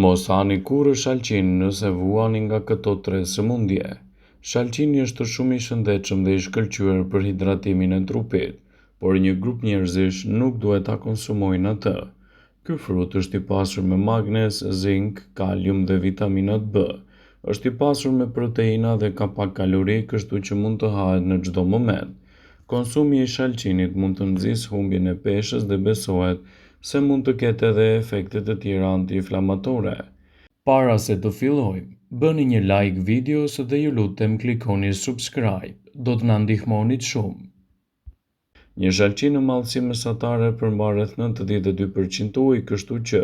Mos hani kurrë shalqin nëse vuani nga këto tre sëmundje. Shalqini është shumë i shëndetshëm dhe i shkëlqyer për hidratimin e trupit, por një grup njerëzish nuk duhet ta konsumojnë atë. Ky frut është i pasur me magnez, zink, kalium dhe vitaminat B. Është i pasur me proteina dhe ka pak kalori, kështu që mund të hahet në çdo moment. Konsumi i shalqinit mund të nxisë humbjen e peshës dhe besohet se mund të ketë edhe efekte të tjera antiinflamatore. Para se të fillojmë, bëni një like videos dhe ju lutem klikoni subscribe, do të na ndihmonit shumë. Një shalqi në madhësi mesatare përmban rreth 92 për qind ujë, kështu që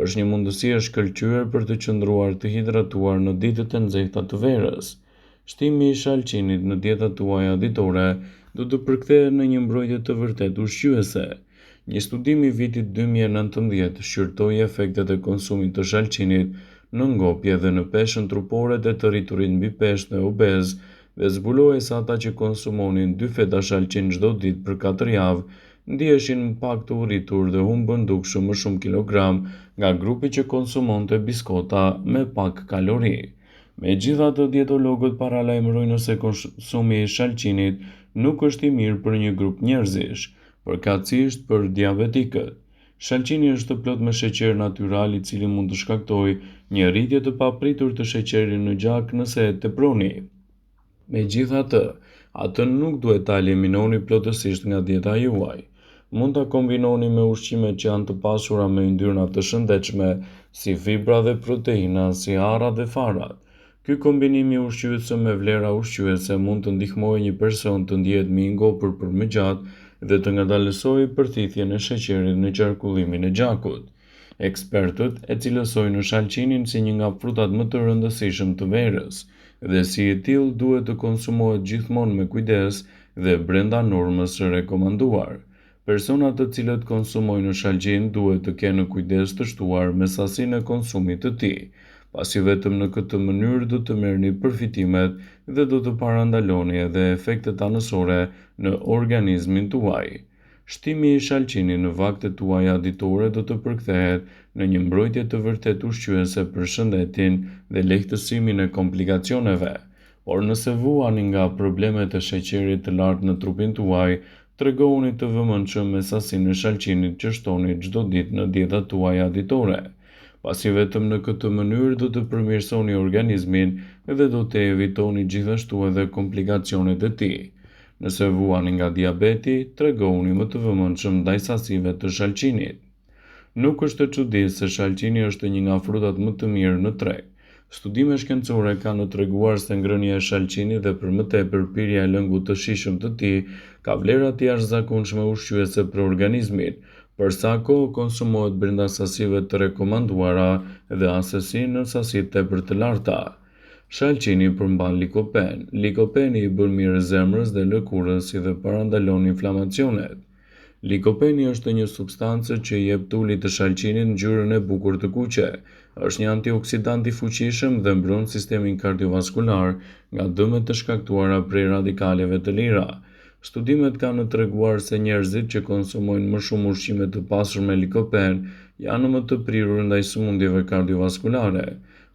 është një mundësi e shkëlqyer për të qëndruar të hidratuar në ditët e nxehta të verës. Shtimi i shalqinit në dietat tuaja ditore do të përkthehet në një mbrojtje të vërtetë ushqyese. Një studim i vitit 2019 shqyrtoi efektet e konsumit të shalqinit në ngopje dhe në peshën trupore te të rriturit mbi peshë dhe obezë dhe zbuloi se ata që konsumonin dy feta shalqin çdo ditë për katër javë ndiheshin më pak të uritur dhe humbën dukshëm më shumë kilogram nga grupi që konsumonte biskota me pak kalori. Megjithatë, dietologët paralajmërojnë se konsumi i shalqinit nuk është i mirë për një grup njerëzish, përkatësisht për diabetikët. Shalqini është plot me sheqer natyral i cili mund të shkaktojë një rritje të papritur të sheqerit në gjak nëse e teproni. Megjithatë, atë nuk duhet ta eliminoni plotësisht nga dieta juaj. Mund ta kombinoni me ushqime që janë të pasura me yndyrna të shëndetshme, si fibra dhe proteina, si arrat dhe farat. Ky kombinim i ushqyesëm me vlera ushqyese mund të ndihmojë një person të ndihet më i ngopur për më gjatë dhe të ngadalësojë përthithjen e sheqerit në qarkullimin e gjakut. Ekspertët e cilësojnë shalqinin si një nga frutat më të rëndësishëm të verës dhe si i tillë duhet të konsumohet gjithmonë me kujdes dhe brenda normës së rekomanduar. Personat të cilët konsumojnë shalqin duhet të kenë kujdes të shtuar me sasinë e konsumit të tij, pasi vetëm në këtë mënyrë do të merrni përfitimet dhe do të parandaloni edhe efektet anësore në organizmin tuaj. Shtimi i shalqinit në vaktet tuaja ditore do të përkthehet në një mbrojtje të vërtetë ushqyese për shëndetin dhe lehtësimin e komplikacioneve. Por nëse vuani nga problemet e sheqerit të lartë në trupin tuaj, tregohuni të vëmendshëm me sasinë e shalqinit që shtoni çdo ditë në dietat tuaja ditore, pasi vetëm në këtë mënyrë do të përmirësoni organizmin dhe do të evitoni gjithashtu edhe komplikacionet e tij. Nëse vuani nga diabeti, tregohuni më të vëmendshëm ndaj sasive të shalqinit. Nuk është çudi se shalqini është një nga frutat më të mirë në treg. Studime shkencore kanë treguar se ngrënia e shalqinit dhe për më tepër pirja e lëngut të shijshëm të tij ka vlera të jashtëzakonshme ushqyese për organizmin, për sa kohë konsumohet brenda sasive të rekomanduara dhe assesi në sasi tepër të larta. Shalqini përmban likopen. Likopeni i bën mirë zemrës dhe lëkurës si dhe parandalon inflamacionet. Likopeni është një substancë që i jep tulit të shalqinit ngjyrën e bukur të kuqe. Është një antioksidant i fuqishëm dhe mbron sistemin kardiovaskular nga dëmet e shkaktuara prej radikaleve të lira. Studimet kanë treguar se njerëzit që konsumojnë më shumë ushqime të pasur me likopen janë më të prirur ndaj sëmundjeve kardiovaskulare.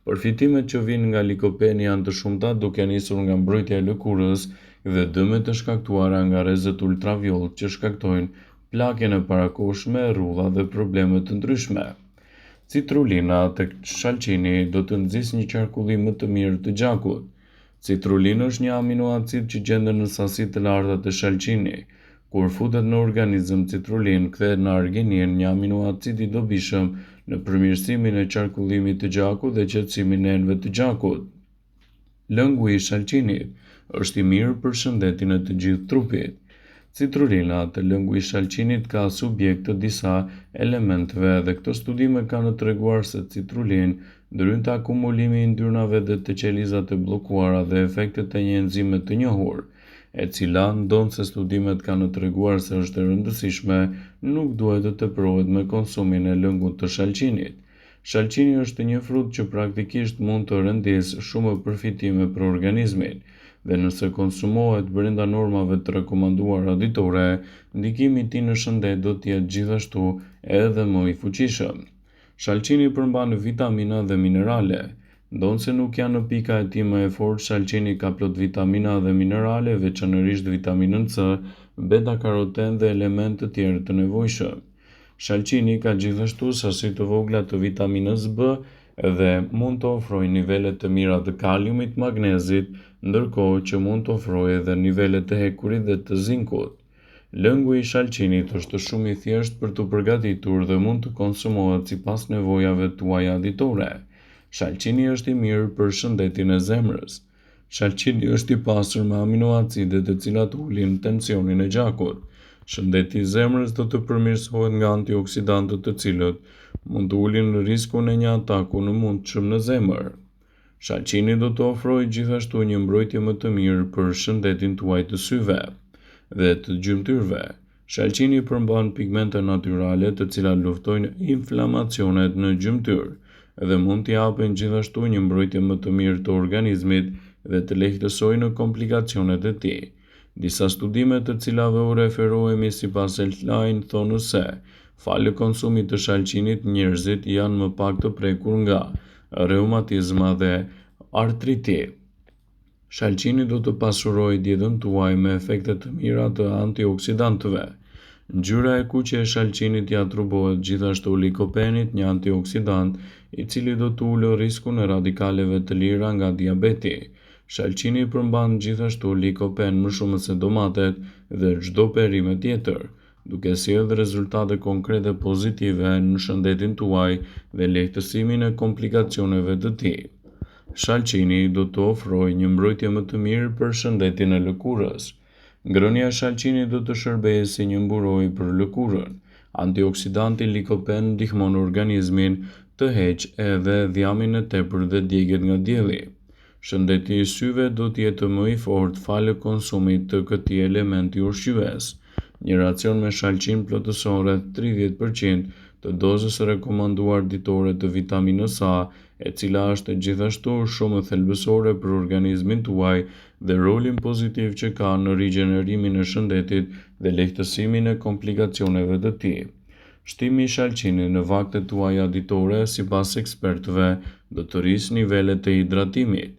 Përfitimet që vijnë nga likopeni janë të shumta duke nisur nga mbrojtja e lëkurës dhe dëmet e shkaktuara nga rrezet ultravjollcë që shkaktojnë plakjen e parakohshme, rrudha dhe probleme të ndryshme. Citrulina tek shalqini do të nxisë një qarkullim më të mirë të gjakut. Citrulina është një aminoacid që gjendet në sasi të larta te shalqini. Kur futet në organizëm, citrulin kthehet në arginin, një aminoacid i dobishëm në përmirësimin e qarkullimit të gjakut dhe qetësimin e enëve të gjakut. Lëngu i shalqinit është i mirë për shëndetin e të gjithë trupit. Citrulina te lëngu i shalqinit ka subjekt të disa elementëve dhe këto studime kanë treguar se citrulin ndërhyn te akumulimi i yndyrnave dhe te qelizat e bllokuara dhe efektet e një enzime të njohur, e cila, ndonëse studimet kanë treguar se është e rëndësishme, nuk duhet të teprohet me konsumin e lëngut të shalqinit. Shalqini është një frut që praktikisht mund të rendisë shumë përfitime për organizmin, dhe nëse konsumohet brenda normave të rekomanduara ditore, ndikimi i tij në shëndet do të jetë gjithashtu edhe më i fuqishëm. Shalqini përmban vitamina dhe minerale. Ndonëse nuk janë pika e tij më e fortë, shalqini ka plot vitamina dhe minerale, veçanërisht vitaminën C, beta-karoten dhe elementë të tjerë të nevojshëm. Shalqini ka gjithashtu sasi të vogla të vitaminës B dhe mund të ofrojë nivele të mira të kaliumit, magnezit, ndërkohë që mund të ofrojë edhe nivele të hekurit dhe të zinkut. Lëngu i shalqinit është shumë i thjeshtë për t'u përgatitur dhe mund të konsumohet sipas nevojave tuaja ditore. Shalqini është i mirë për shëndetin e zemrës. Shalqini është i pasur me aminoacide të cilat ulin tensionin e gjakut. Shëndeti i zemrës do të përmirësohet nga antioksidantët të cilët mund të ulin riskun e një ataku të mundshëm në zemër. Shalqini do të ofrojë gjithashtu një mbrojtje më të mirë për shëndetin tuaj të syve dhe të gjymtyrëve. Shalqini përmban pigmente natyrale të cilat luftojnë inflamacionet në gjymtyrë dhe mund t'i japin gjithashtu një mbrojtje më të mirë të organizmit dhe të lehtësojnë komplikacionet e tij. Disa studime të cilave u referohemi sipas Healthline thonë se, falë konsumit të shalqinit njerëzit janë më pak të prekur nga reumatizma dhe artriti. Shalqini do të pasurojë dietën tuaj me efekte të mira të antioksidantëve. Ngjyra e kuqe e shalqinit i atribuohet gjithashtu likopenit, një antioksidant, i cili do të ulë riskun e radikaleve të lira nga diabeti. Shalqini përmban gjithashtu likopen më shumë se domatet dhe çdo perime tjetër, duke sjellë rezultate konkrete pozitive në shëndetin tuaj dhe lehtësimin e komplikacioneve të tij. Shalqini do të ofrojë një mbrojtje më të mirë për shëndetin e lëkurës. Ngrënia e shalqinit do të shërbejë si një mburojë për lëkurën. Antioksidanti likopen ndihmon organizmin të heqë edhe dhjamin e tepërt dhe djegiet nga dielli. Shëndeti i syve do të jetë më i fortë falë konsumit të këtij elementi ushqyes. Një racion me shalqin plotëson rreth 30% të dozës së rekomanduar ditore të vitaminës A, e cila është gjithashtu shumë thelbësore për organizmin tuaj dhe rolin pozitiv që ka në rigjenerimin e shëndetit dhe lehtësimin e komplikacioneve të tij. Shtimi i shalqinit në vaktet tuaja ditore, sipas ekspertëve, do të rrisë nivelet e hidratimit.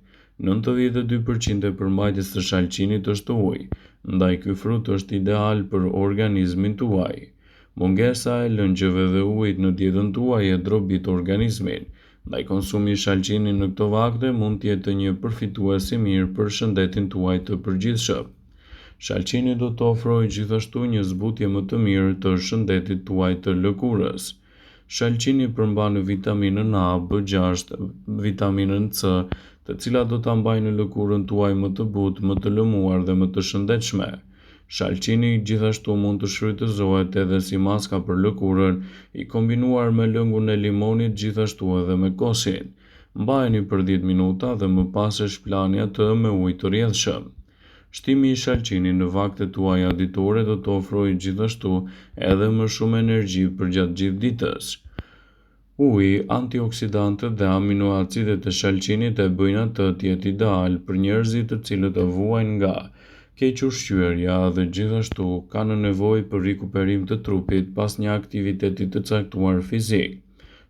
92% e përmbajtjes së shalqinit është ujë, ndaj ky frut është ideal për organizmin tuaj. Mungesa e lëngjeve dhe ujit në dietën tuaj e drobit organizmin, ndaj konsumi i shalqinit në këto vakte mund të jetë një përfitues i mirë për shëndetin tuaj të përgjithshëm. Shalqini do të ofrojë gjithashtu një zbutje më të mirë të shëndetit tuaj të lëkurës. Shalqini përmban vitaminën A, B6, vitaminën C, të cilat do ta mbajnë lëkurën tuaj më të butë, më të lëmuar dhe më të shëndetshme. Shalqini gjithashtu mund të shfrytëzohet edhe si maska për lëkurën, i kombinuar me lëngun e limonit gjithashtu edhe me kosin. Mbajeni për 10 minuta dhe më pas e shplani atë me ujë të rrjedhshëm. Shtimi i shalqinit në vaktet tuaja ditore do të ofrojë gjithashtu edhe më shumë energji përgjatë gjithë ditës. Uji, antioksidantët dhe aminoacidet e shalqinit e bëjnë atë të jetë ideal për njerëzit të cilët vuajnë nga kequshqyerja dhe gjithashtu kanë nevojë për rikuperim të trupit pas një aktiviteti të caktuar fizik.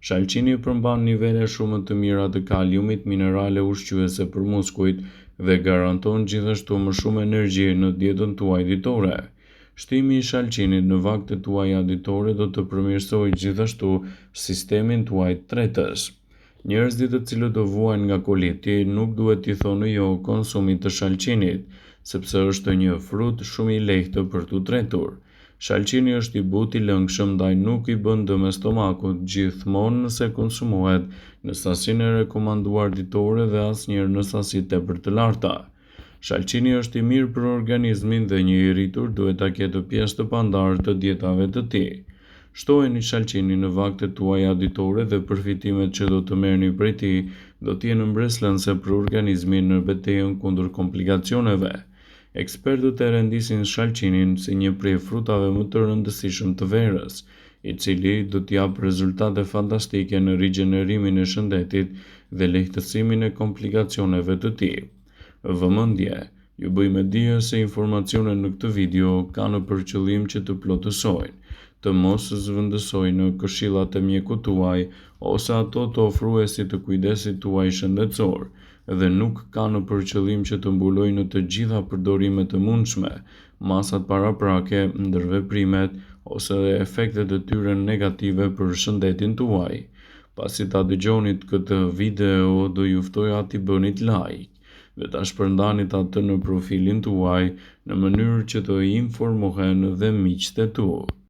Shalqini përmban nivele shumë të mira të kaliumit, minerale ushqyese për muskujt dhe garanton gjithashtu më shumë energji në dietën tuaj ditore. Shtimi i shalqinit në vaktet tuaja ditore do të përmirësojë gjithashtu sistemin tuaj tretës. Njerëzit të cilët vuajnë nga koliti nuk duhet t'i thonë jo konsumit të shalqinit, sepse është një frut shumë i lehtë për t'u tretur. Shalqini është i butë i lëngshëm ndaj nuk i bën dëm stomakut gjithmonë nëse konsumohet në sasinë e rekomanduar ditore dhe asnjëherë në sasi tepër të larta. Shalqini është i mirë për organizmin dhe një i rritur duhet ta ketë pjesë të pandarë të dietave të tij. Shtojeni shalqinin në vaktet tuaja ditore dhe përfitimet që do të merrni prej tij do të jenë mbresëlënëse për organizmin në betejën kundër komplikacioneve. Ekspertët e rendisin shalqinin si një prej frutave më të rëndësishëm të verës, i cili do të japë rezultate fantastike në rigjenerimin e shëndetit dhe lehtësimin e komplikacioneve të tij. Vëmendje! Ju bëj me dije se informacionet në këtë video kanë për qëllim që të plotësojnë, të mos zëvendësojnë këshillat e mjekut tuaj ose ato të ofruesit të kujdesit tuaj shëndetësor dhe nuk kanë për qëllim që të mbulojnë të gjitha përdorimet e mundshme, masat paraprake, ndërveprimet ose efektet e tyre negative për shëndetin tuaj. Pasi ta dëgjonit këtë video, do ju ftoja t'i bënit like dhe ta shpërndanit atë në profilin tuaj në mënyrë që të informohen dhe miqtë e tu.